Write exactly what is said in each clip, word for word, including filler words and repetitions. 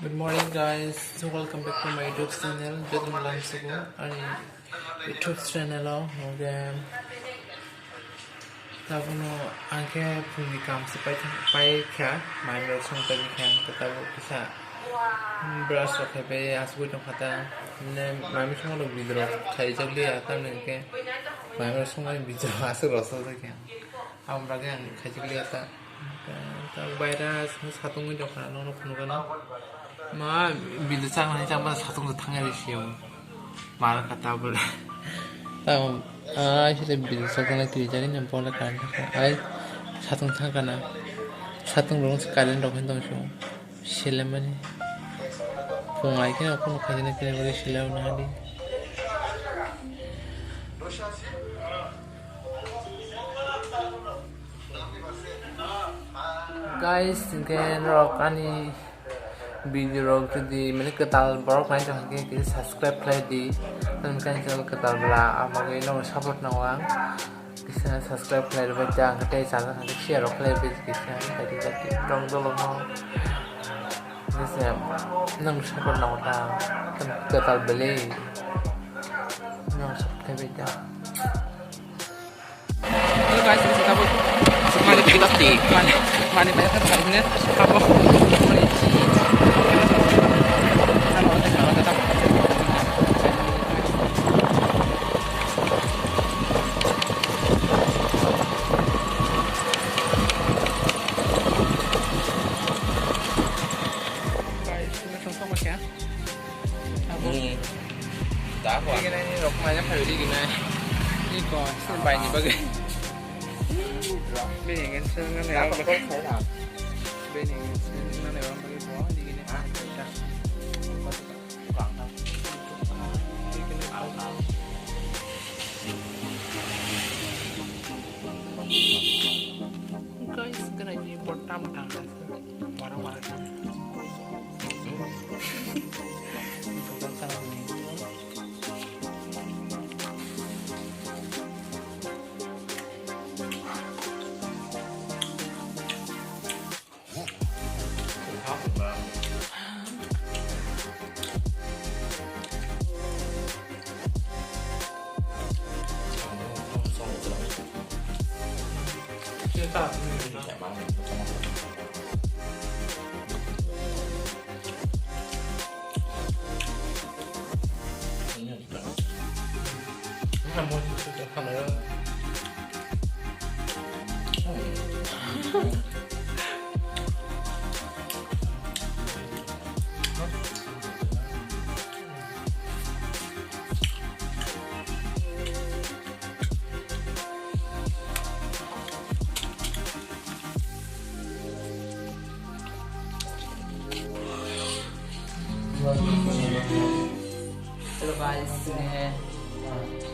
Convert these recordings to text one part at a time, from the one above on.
Good morning, guys. So welcome back to my YouTube channel, Jotun Lamsugo. Ani YouTube channel o, okay. Tabuno angke phungni kam se pai, pai kha, mai rok song pai kha, angke tabuk kisa brush rok khai pai, asugwi tong kha ta. Ne mami song rok video rok khai jak liya, tamni hwnkhe mai rok song pai video asuk rok sa jak ya. Aboni bagwi ang khaijak liya ta. Ta, ta baira sini satung wngwi tongkha, nono phunukgano. Ma, bini chaknani chakmani satung se thangya ri sio. Mara kata bole. Ta, ai, sile bini chaknani twijani ne bole kan thangkha. Ai, satung thangkha na. Satung rong se current rok hin tong sio. Silemani. Phung ai kheno kheno khaijana kene bole sile na di. Guys, hwnkhe norok ani video rok jodi mane kwtal borok nai tong hwnkhe kisa subscribe khlai di. Tamni khe ang channel kwtal bwla, aboni bagwi norok support nango ang. Kisa subscribe khlai rwbai ta, hwnkhe tei chajak hwnkhe share rok khlai rwbai kisa, kisa rong dolok no. Kisa norok support nango ta, kwtal bwlwi norok support khlai bai ta. Hello guys, this is Abu. Mani, mani, mani, mani, mani, mani, mani, guys, ini sosok ya. Abu. Hmm. Dah, wah. Ini, ini, rok mana, kayu di gini. Ini kok, ini baik nih, bagus. Bini ngen seng nane. Bini ngen seng nane, orang bagi bawa di gini. Guys, gana ini buat tam tam. Warang warang. Hello guys, eh,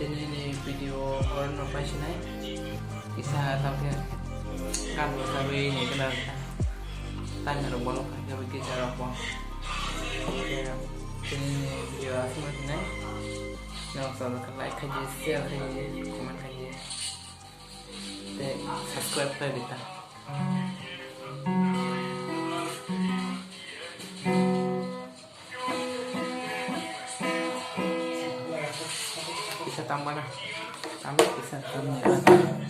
tini ni video horror no pai sinai. Kisa tamke kan sabi ni kena tanya rok bolo kaya bagi cara apa. Tini ni video asal sinai. Nang sabi like kaya, share kaya, comment kaya. Tei subscribe khlai di ta. Kisa tangmana. Tangma kisa tangmana.